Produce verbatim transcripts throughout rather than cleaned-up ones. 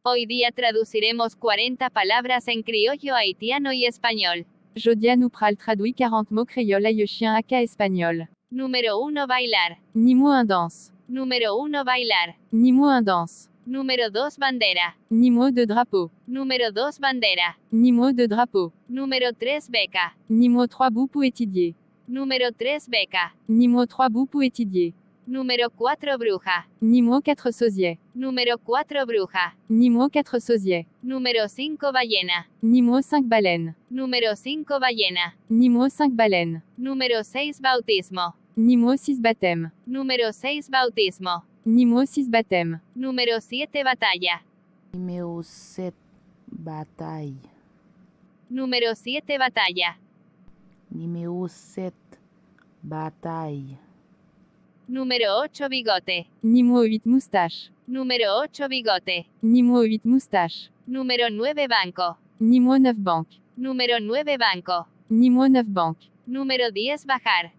Hoy día traduciremos cuarenta palabras en criollo haitiano y español. Jodi a nou pral tradwi karant mo kreyòl ayisyen ak espanyòl. Número uno, bailar. Nimewo en dans. Número uno, bailar. Nimewo en dans. Número dos, bandera. Nimewo de, drapo. Número dos, bandera. Nimewo de, drapo. Número tres, beca. Nimewo twa, bou pou etidye. Número tres, beca. Nimewo twa, bou pou etidye. Número cuatro, bruja. Nimewo kat, sosyè. Número cuatro, bruja. Nimewo kat, sosyè. Número cinco, ballena. Nimewo senk, balèn. Número cinco, ballena. Nimewo senk, balèn. Número seis, bautismo. Nimewo sis, batèm. Número seis, bautismo. Nimewo sis, batèm. Número siete, batalla. Nimewo sèt, batay. Número siete, batalla. Nimewo sèt, batay. Número ocho, bigote. Nimewo uit, moustach. Número ocho, bigote. Nimewo uit, moustach. Número nueve, banco. Nimewo nèf, bank. Número nueve, banco. Nimewo nèf, bank. Número diez, bajar.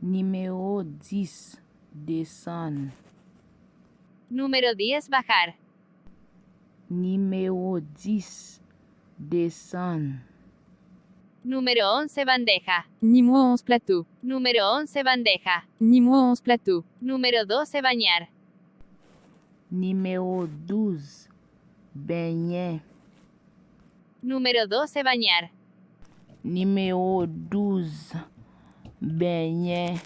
Nimewo dis, desann. Número diez, bajar. Nimewo dis, desann. Número once, bandeja. Nimewo onz, plato. Número once, bandeja. Nimewo onz, plato. Número doce, bañar. Nimewo douz, benyen. Número doce, bañar. Nimewo douz, benyen.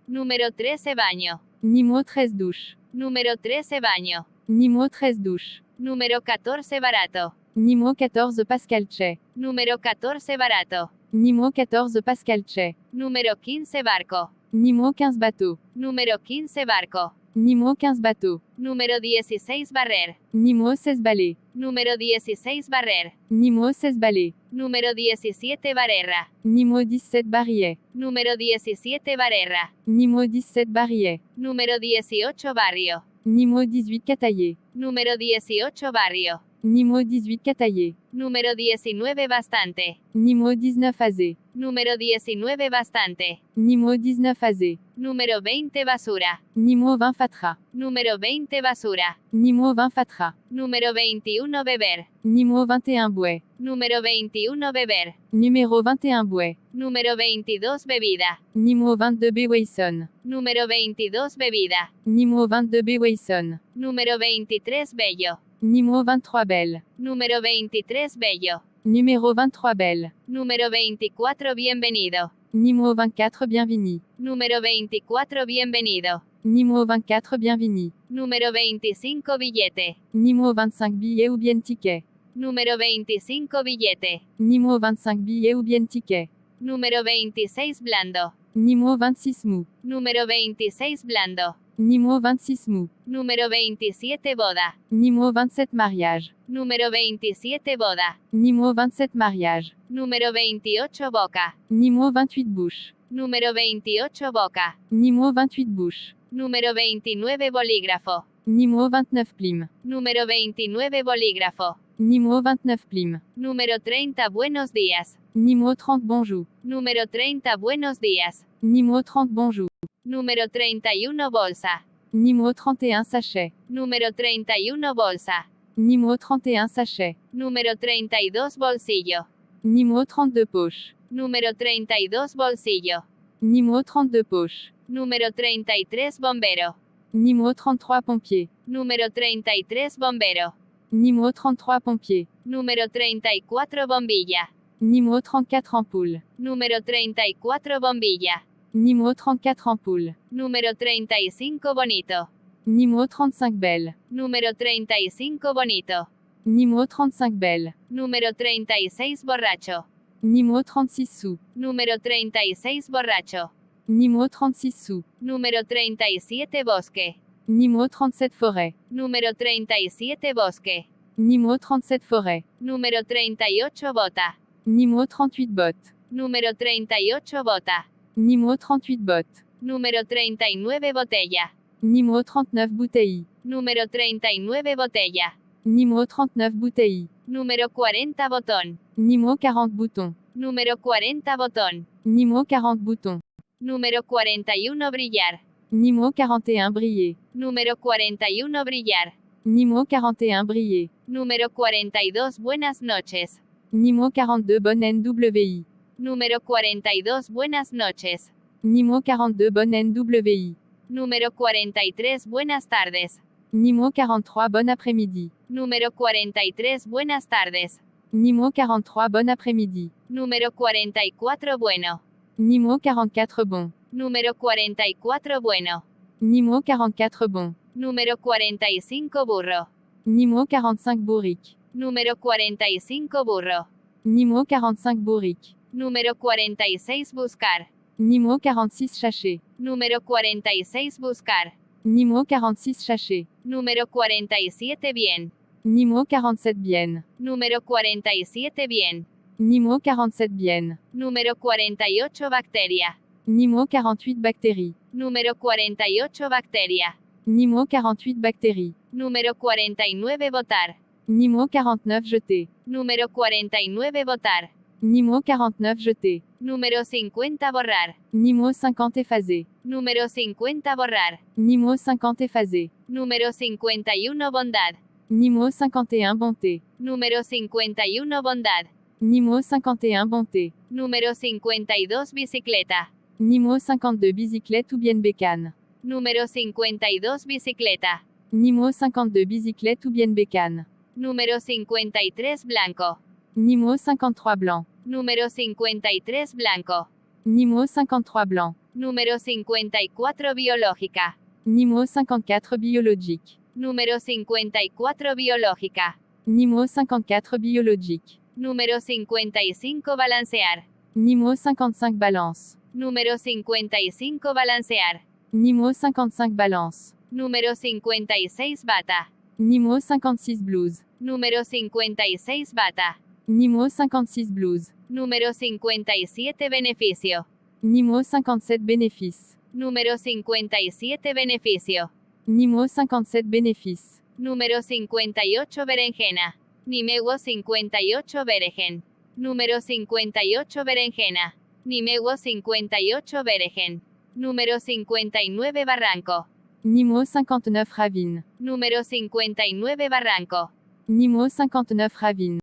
Número trece, baño. Nimewo trèz, douch. Número trece, baño. Nimewo trèz, douch. Número catorce, barato. Nimewo katòz, pa chè. Número catorce, barato. Nimewo katòz, pa chè. Número quince, barco. Nimewo kenz, bato. Número quince, barco. Nimewo kenz, bato. Número dieciséis, barrer. Nimewo sèz, bale. Número dieciséis, barrer. Nimewo sèz, bale. Número diecisiete, barrera. Nimewo disèt, baryè. Número diecisiete, barrera. Nimewo disèt, baryè. Número dieciocho, barrio. Nimewo dizuit, katye. Número dieciocho, barrio. Nimewo dizuit, katye. Número diecinueve, bastante. Nimewo diznèf, aze. Número diecinueve, bastante. Nimewo diznèf, aze. Número veinte, basura. Nimewo ven, fatra. Número veinte, basura. Nimewo ven, fatra. Número veintiuno, beber. Nimewo venteyen, bwè. Número veintiuno, beber. Nimewo venteyen, bwè. Número veintidós, bebida. Nimewo vennde, bwayson. Número veintidós, bebida. Nimewo vennde, bwayson. Número veintitrés, bello. Nimewo venntwa, bèl. Número veintitrés, bello. Nimewo venntwa, bèl. Número veinticuatro, bienvenido. Nimewo vennkat, byenvini. Número veinticuatro, bienvenido. Nimewo vennkat, byenvini. Número veinticinco, billete. Nimewo vennsenk, biyè oubyen tikè. Número veinticinco, billete. Nimewo vennsenk, biyè oubyen tikè. Número veintiséis, blando. Nimewo vennsis, mou. Número veintiséis, blando. Nimewo vennsis, mou. Número veintisiete, boda. Nimewo vennsèt, maryaj. Número veintisiete, boda. Nimewo vennsèt, maryaj. Número veintiocho, boca. Nimewo vennuit, bouch. Número veintiocho, boca. Nimewo vennuit, bouch. Número veintinueve, bolígrafo. Nimewo vennèf, plim. Número veintinueve, bolígrafo. Nimewo vennèf, plim. Número treinta, buenos días. Nimewo trant, bonjou. Número treinta, buenos días. Nimewo trant, bonjou. Número treinta y uno, bolsa. Nimewo tranteyen, sachè. Número treinta y uno, bolsa. Nimewo tranteyen, sachè. Número treinta y dos, bolsillo. Nimewo trannde, poch. Número treinta y dos, bolsillo. Nimewo trannde, poch. Número treinta y tres, bombero. Nimewo tranntwa, ponpye. Número treinta y tres, bombero. Nimewo tranntwa, ponpye. Número treinta y cuatro, bombilla. Nimewo trannkat, anpoul. Número treinta y cuatro, bombilla. Nimewo trannkat, anpoul. Número treinta y cinco, bonito. Nimewo trannsenk, bèl. Número treinta y cinco, bonito. Nimewo trannsenk, bèl. Número treinta y seis, borracho. Nimewo trannsis, sou. Número treinta y seis, borracho. Nimewo trannsis, sou. Número treinta y siete, bosque. Nimewo trannsèt, forè. Número treinta y siete, bosque. Nimewo trannsèt, forè. Número treinta y ocho, bota. Nimewo trannuit, bòt. Número treinta y ocho, bota. Nimewo trannuit, bòt. Número treinta y nueve, botella. Nimewo trannèf, boutèy. Número treinta y nueve, botella. Nimewo trannèf, boutèy. Número cuarenta, botón. Nimewo karant, bouton. Número cuarenta, botón. Nimewo karant, bouton. Número cuarenta y uno, brillar. Nimewo karanteyen, briye. Número cuarenta y uno, brillar. Nimwo karant e en, briye. Número cuarenta y dos, buenas noches. Nimwo karant de, bòn N W I. Número cuarenta y dos, buenas noches. Nimwo karant de, bòn N W I. Número cuarenta y tres, buenas tardes. Nimwo karant twa, bòn apremidi. Número cuarenta y tres, buenas tardes. Nimwo karant twa, bòn apremidi. Número cuarenta y cuatro, bueno. Nimwo karant kat, bon. Número cuarenta y cuatro, bueno. Nimwo karant kat, bon. Número cuarenta y cinco, burro. Nimwo karant senk, bourik. Número cuarenta y cinco, burro. Nimwo karant senk, bourik. Número cuarenta y seis, buscar. Nimwo karant sis, chache. Número cuarenta y seis, buscar. Nimwo karant sis, chache. Número cuarenta y siete, bien. Nimwo karant sèt, byen. Número cuarenta y siete, bien. Nimwo karant sèt, byen. Número cuarenta y ocho, bacteria. Nimwo karant uit, bakteri. Número cuarenta y ocho, bacteria. Nimwo karant uit, bakteri. Número cuarenta y nueve, botar. Nimwo karant nèf, jete. Número cuarenta y nueve, botar. Nimwo karant nèf, jete. Número cincuenta, borrar. Nimwo senkant, efaze. Número cincuenta, borrar. Nimwo senkant, efaze. Número cincuenta y uno, bondad. Nimwo senkant e en, bonte. Número cincuenta y uno, bondad. Nimwo senkant e en, bonte. Número cincuenta y dos, bicicleta. Nimwo senkant de, biziklèt oubyen bekàn. Número cincuenta y dos, bicicleta. Nimwo senkant de, biziklèt oubyen bekàn. Número cincuenta y tres, blanco. Nimwo senkant twa, blan. Número cincuenta y tres, blanco. Nimwo senkant twa, blan. Número cincuenta y cuatro, biológica. Nimwo senkant kat, biyolojik. Número cincuenta y cuatro, biológica. Nimwo senkant kat, biyolojik. Número cincuenta y cinco, balancear. Nimwo senkant senk, balans. Número cincuenta y cinco, balancear. Nimwo senkant senk, balans. Número cincuenta y seis, bata. Nimwo senkant sis, blouz. Número cincuenta y seis, bata. Nimwo senkant sis, blouz. Número cincuenta y siete, beneficio. Nimwo senkant sèt, benefis. Número cincuenta y siete, beneficio. Nimwo senkant sèt, benefis. Número cincuenta y ocho, berenjena. Nimero cincuenta y ocho, berehen. Número cincuenta y ocho, berenjena. Nimero cincuenta y ocho, berehen. Número cincuenta y nueve, barranco. Nimwo senkant nèf, ravin. Número cincuenta y nueve, barranco. Nimwo senkant nèf, ravin.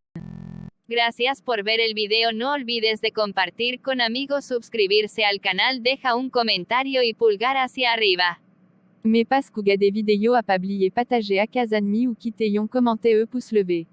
Gracias por ver el video, no olvides de compartir con amigos, suscribirse al canal, deja un comentario y pulgar hacia arriba. Men paske w gade videyo a, pa bliye pataje ak a zanmi w, kite yon kòmantè e pous leve.